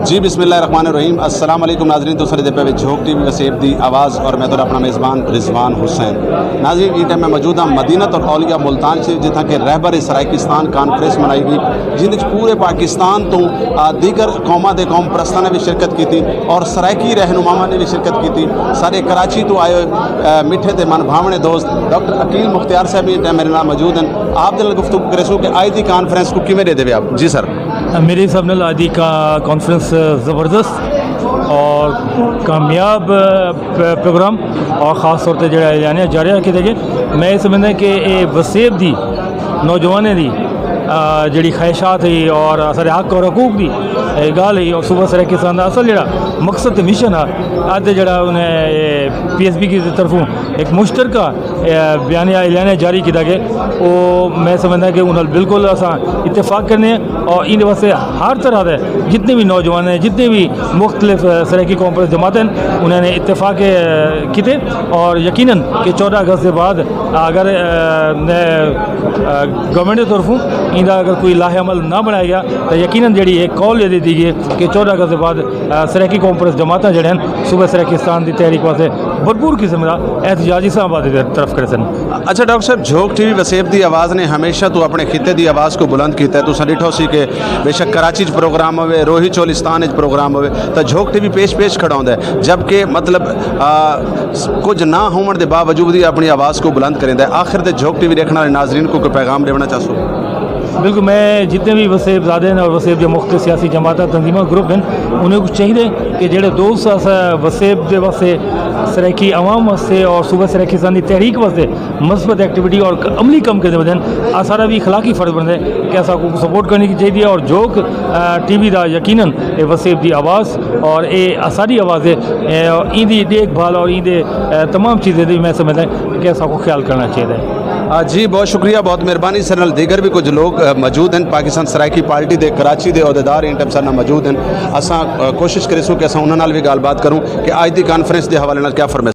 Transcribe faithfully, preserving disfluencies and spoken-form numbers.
جی، بسم اللہ الرحمن الرحیم۔ السلام علیکم ناظرین، تساں دے پے وچ جھوک ٹی وی وسیب دی آواز اور میں تہاڈا اپنا میزبان رضوان حسین۔ ناظرین، اس ٹائم میں موجود ہاں مدینہ اور اولیاء ملتان سے، جتھاں کہ رہبر سرائیکستان کانفرنس منائی گئی، جن وچ پورے پاکستان تو آ، دیگر قوماں دے قوم پرستاں نے بھی شرکت کیتی اور سرائیکی رہنماواں نے بھی شرکت کیتی۔ سارے کراچی تو آئے ہوئے آ، میٹھے تے من بھاونے دوست ڈاکٹر عقیل مختیار صاحب بھی میرے نال موجود ہیں۔ آپ دے نال گفتگو کرے سو کہ آج دی کانفرنس کو کیویں دے دے آپ؟ جی سر۔ میرے حساب نال آج دی کا کانفرنس زبردست اور کامیاب پروگرام، اور خاص طور تے جڑا اعلانیہ جاری کیتے گئے، میں یہ سمجھدا کہ یہ وسیب دی نوجوانوں دی جڑی خواہشات ہے اور سارے حق اور حقوق دی گل ہے اور صوبہ سرائیکی سان دا اصل جڑا مقصد تے مشن ہے، اج جڑا انہیں پی ایس بی کی طرفوں ایک مشترکہ بیانیہ اعلانیہ جاری کیتا گیا، وہ میں سمجھدا کہ انہاں نال بالکل اساں اتفاق کرنے ہیں اور ان واسطے ہر طرح دے جتنے بھی نوجوان ہیں، جتنے بھی مختلف سرائیکی قوم پر جماعت ہیں، انہوں نے اتفاق کیتے اور یقیناً کہ چودہ اگست کے بعد اگر گورنمنٹ کی طرفوں ان کا اگر کوئی لاہ عمل نہ بنایا گیا تو یقیناً جڑی ایک کال یہ دی گئی کہ چودہ اگست کے بعد سرائیکی قوم پر جماعتیں جڑے ہیں صوبہ سرائیکستان دی تحریک واسطے بھرپور قسم دا احتجاج اسلام آباد دی طرف کرے سن۔ اچھا ڈاکٹر صاحب، جھوک ٹی وی وسیب دی آواز نے ہمیشہ تو اپنے خطے دی آواز کو بلند کیتا ہے۔ تساں ڈٹھو سی کہ بے شک کراچی چ پروگرام ہوئے، روہی چولستان وچ پروگرام ہوئے، تو جھوک ٹی وی پیش پیش کھڑا ہوندا ہے، جبکہ مطلب آ، کچھ نہ ہون دے باوجود ہی اپنی آواز کو بلند کریندا ہے۔ آخر تے جھوک ٹی وی دیکھن والے ناظرین کو کوئی پیغام دیونا چاہسو؟ بالکل، میں جتنے بھی وسیب زادے ہیں اور وسیب دے مختلف سیاسی جماعتاں، تنظیماں، گروپ ہیں، انہیں کو چاہیے کہ جڑے دوست اسا وسیب دے واسطے، سرائیکی عوام واسطے اور صوبہ سرائیکی سان دی تحریک واسطے مثبت ایکٹیویٹی اور عملی کم کرنے ودے ہیں، آ سارا بھی اخلاقی فرض بنتا ہے کہ اسا کو سپورٹ کرنے کی چاہیے اور جھوک ٹی وی دا یقیناً اے وسیب دی آواز اور اے ساری آواز ہے، اے، ایندی دیکھ بھال اور ایندے اے، تمام چیزیں دی میں سمجھدا کہ اسا کو خیال کرنا چاہیے۔ آ، جی، بہت شکریہ، بہت مہربانی۔ سر نال دیگر بھی کچھ لوگ آ، موجود ہیں، پاکستان سرائیکی پارٹی دے کراچی دے عہدیدار ان ٹائم سر نال موجود ہیں۔ اساں آ، کوشش کرے سو کہ اساں انہاں نال بھی گل بات کروں کہ آج دی کانفرنس دے حوالے نال کیا فرمائش